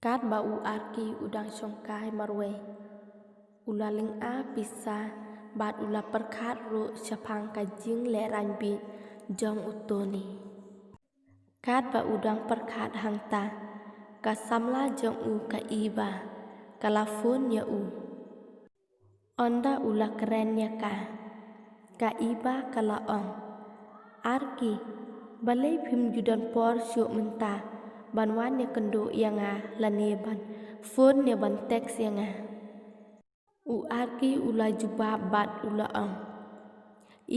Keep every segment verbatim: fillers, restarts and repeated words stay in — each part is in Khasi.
Katba u Arki u dang shongkai marwei, u la lynga pisa bad u la pyrkhat ruh shaphang ka jinglehrain bieit jong u Tony. Katba u dang pyrkhat hangta, ka samla jong u ka Iba ka la phone ïa u. Ynda u la kren ïa ka, ka Iba ka la ong, "Arki, balei phim ju don por shuh mynta ban wan ïakynduh ïa nga lane ban phone ne ban text ïa nga?" U Arki u la jubab bad u la ong,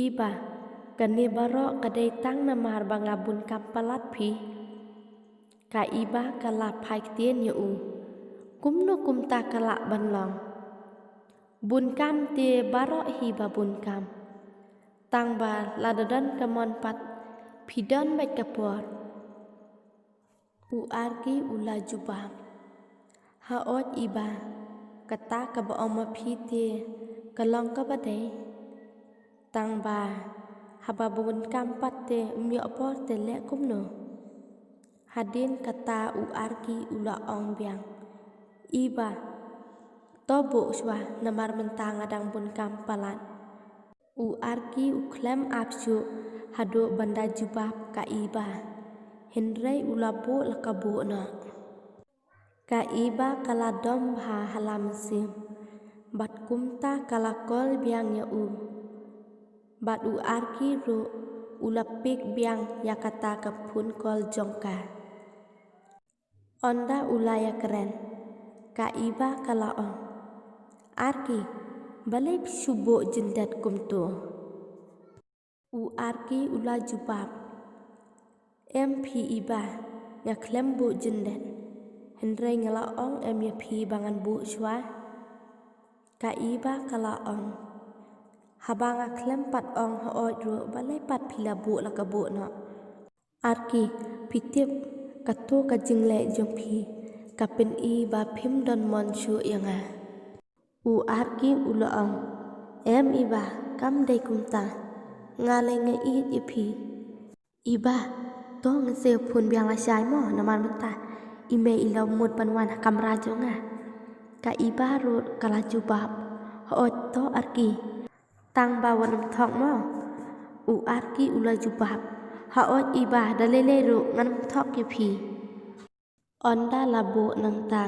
"Iba, kane baroh ka dei tang namar ba nga bun kam palat phi." Ka Iba ka la phai ktien ïa u, "Kumno kumta ka lah ban long? Bun kam te baroh hi ba bun kam. Tang ba lada don ka mon pat phi don beit ka por." U Arki u la jubab, "Haoid Iba, kata kaba ong ma phi te ka long kaba dei. Tang ba haba bun kam pat te ym ïoh por te leh kumno?" Hadien kata u Arki u la ong biang, "Iba, to buh shuwa namar mynta nga dang bun kam palat." U Arki u khlem ap shuh haduh ban da jubab ka Iba, hynrei u la buh la ka buh noh. Ka Iba ka la dom bha ha la mynsiem, bad kumta ka la call biang ïa u. Bad u Arki ruh u la pick biang ïa kata ka phone call jong ka. Ynda u la ïakren, ka Iba ka la ong, "Arki, balei phi shu buh jyndet kumto?" U Arki u la jubab, "Em phi Iba, nga khlem buh jyndet. Hynrei nga la ong em ïa phi ba ngan buh shuwa?" Ka Iba ka la ong, "Haba nga khlem pat ong haoid ruh, balei pat phi la buh la ka buh noh? Arki, phi tip, kato ka jingleh jong phi ka pyni ba phim don mon shuh ïa nga." U Arki u la ong, "Em Iba, kam dei kumta. Nga lei nga ïeit ïa phi. Iba, to ngin sa phone biang lashai mo, namar mynta i mei i la mut ban wan ha kamra jong nga." Ka Iba ruh ka la jubab, "Haoid to Arki. Tang ba wat nym thok mo." U Arki u la jubab, "Haoid Iba, da lei lei ruh ngan nym thok ïa phi." Ynda la buh nangta,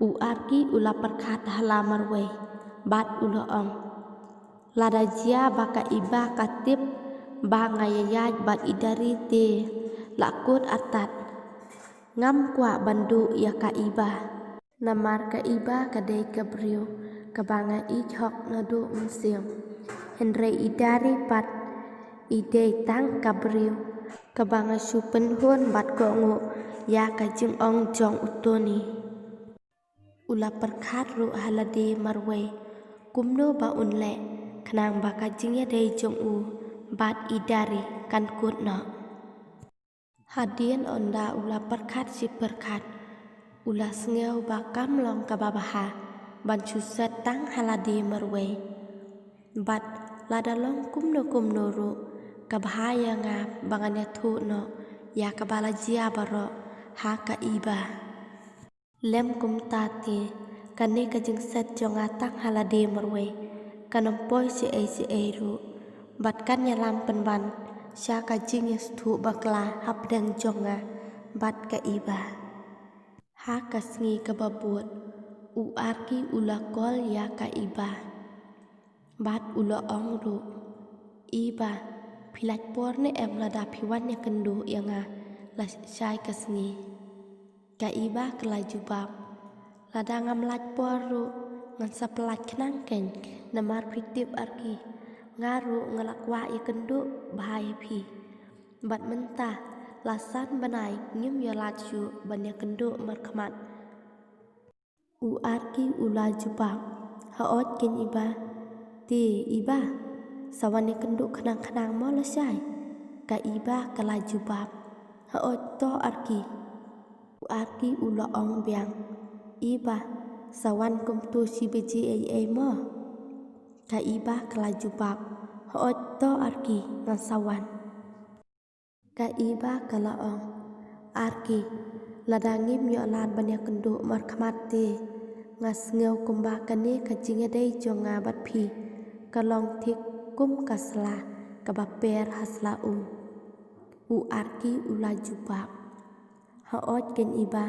u Arki u la pyrkhat ha la marwei bad u la ong, "Lada jia ba ka Iba ka tip ba nga ïaid bad i Dari te la kut artat, ngam kwah ban duh ïa ka Iba. Namar ka Iba ka dei ka briew kaba nga ïeit hok naduh mynsiem. Hynrei i Dari pat i dei tang ka briew kaba nga shu pynhun bad kohnguh ïa ka jingong jong u Tony." U la pyrkhat ruh ha lade marwei kumno ba un leh khnang ba ka jingïadei jong u bad i Dari kan kut noh. Hadien ynda u la pyrkhat shi pyrkhat, u la sngew ba kam long kaba bha ban shu set tang ha lade marwei. "Bad lada long kumno kumno ruh, ka bha ïa nga ba ngan ïathuh noh ïa kaba la jia baroh ha ka Iba. Lem kumta te, kane ka jingset jong nga tang ha lade marwei kan ym poi shaei shaei ruh, bad kan ïalam pynban sha ka jingïasngewthuh bakla hapdeng jong nga bad ka Iba." Ha ka sngi kaba bud, u Arki u la call ïa ka Iba bad u la ong ruh, "Iba, phi lait por ne em lada phi wan ïakynduh ïa nga lashai ka sngi?" Ka Iba ka la jubab, "Lada ngam lait por ruh, ngan sa pynlait khnang keiñ, namar phi tip Arki, nga ruh nga la kwah ïakynduh bha ïa phi. Bad mynta la san bnai ngim ïalait shuh ban ïakynduh markhmat." U Arki u la jubab, "Haoid keiñ Iba. Te Iba, sa wan ïakynduh khnang khnang mo lashai?" Ka Iba ka la jubab, "Haoid to Arki." U Arki u la ong biang, "Iba, sa wan kumto shi baje eiei mo?" Ka Iba ka la jubab, "Haoid to Arki, ngan sa wan." Ka Iba ka la ong, "Arki, Lada ngim ïoh lad ban ïakynduh markhmat te, nga sngew kumba kane ka jingïadei jong nga bad phi ka long thik kum ka sla kaba per ha sla um. U Arki u la jubab, "Hooid keiñ Iba,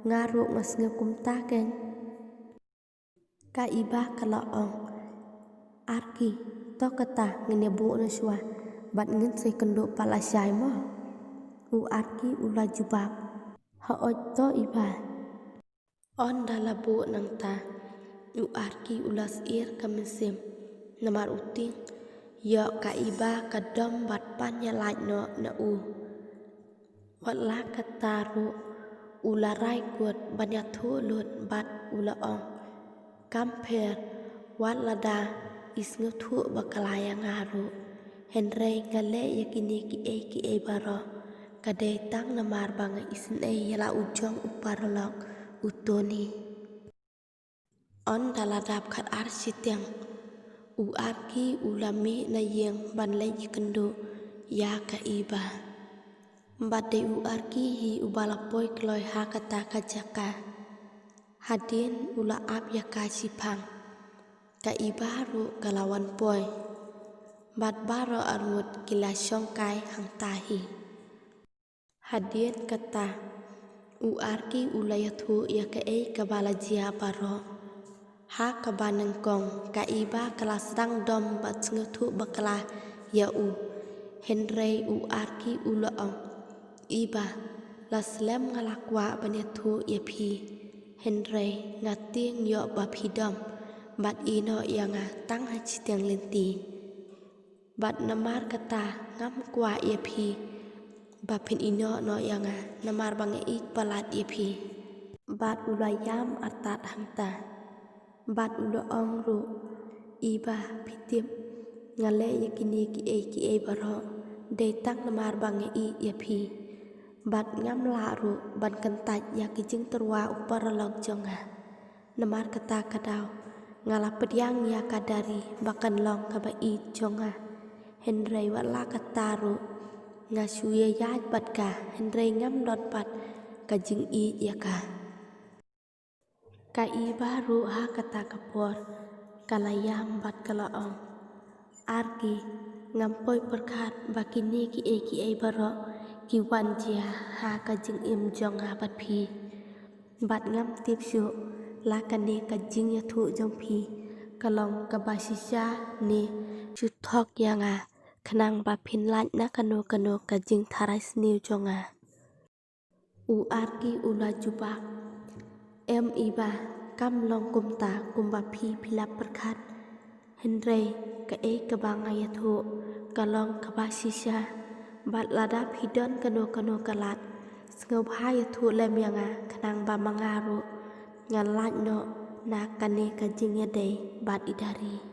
nga ruh nga sngew kumta keiñ." Ka Iba ka la ong, "Arki, to kata ngin ïa buh noh shuwa bad ngin sa ïakynduh pat lashai mo." U Arki u la jubab, "Hooid to Iba." Ynda la buh nangta, u Arki u la syier ka mynsiem, namar u tieng ïoh ka Iba ka dom bad pan ïalait noh na u. Wat la katta ruh u la rai kut ban ïathuh lut bad u la ong, "Kam pher, wat lada i sngewthuh bakla ïa nga ruh, hynrei nga leh ïa kine kiei kiei baroh ka dei tang namar ba nga isynei ïa la u jong u paralok u Tony." Ynda la dap khatar shiteng, u Arki u la mih na ïing ban leit ïakynduh ïa ka Iba. Bad dei u Arki hi uba la poi kloi ha kata ka jaka. Hadien u la ap ïa ka shiphang, ka Iba ruh ka la wan poi. Bad baroh arngut ki la shongkai hangta hi. Hadien kata, u Arki u la ïathuh ïa kaei kaba la jia baroh. Ha kaba nyngkong, ka Iba ka la sdang dom bad sngewthuh bakla ïa u. Hynrei u Arki u la ong, "Iba, la slem nga la kwah ban ïathuh ïa phi, hynrei nga tieng ïoh ba phi dom bad ïehnoh ïa nga tang ha shiteng lynti. Bad namar kata ngam kwah ïa phi ba phin ïehnoh noh ïa nga, namar ba nga ïeit palat ïa phi." Bad u la ïam artat hangta. Bad u la ong ruh, "Iba, phi tip, nga leh ïa kine kiei kiei baroh dei tang namar ba nga ïeit ïa phi. Bad ngam lah ruh ban kyntait ïa ki jingtyrwa u paralok jong nga. Namar kata ka daw, nga la pdiang ïa ka dari ba kan long kaba ïeit jong nga. Hynrei wat la katta ruh, nga shu ïaid bad ka, hynrei ngam don pat ka jingïeit ïa ka." Ka Iba ruh ha kata ka por ka la ïam bad ka la ong, "Arki, ngam poi pyrkhat ba kine kiei kiei baroh ki wan jia ha ka jingim jong nga bad phi. Bad ngam tip shuh la kane ka jingïathuh jong phi ka long kaba shisha ne shu thok ïa nga khnang ba phin lait na kano kano ka jingtharai sniew jong nga." U Arki u la jubab, "Em Iba, kam long kumta kumba phi phi la pyrkhat. Hynrei kaei kaba nga ïathuh ka long kaba shisha. Bad lada phi don kano kano ka lad, sngewbha ïathuh lem ïa nga khnang ba ma nga ruh ngan lait noh na kane ka jingïadei bad i dari."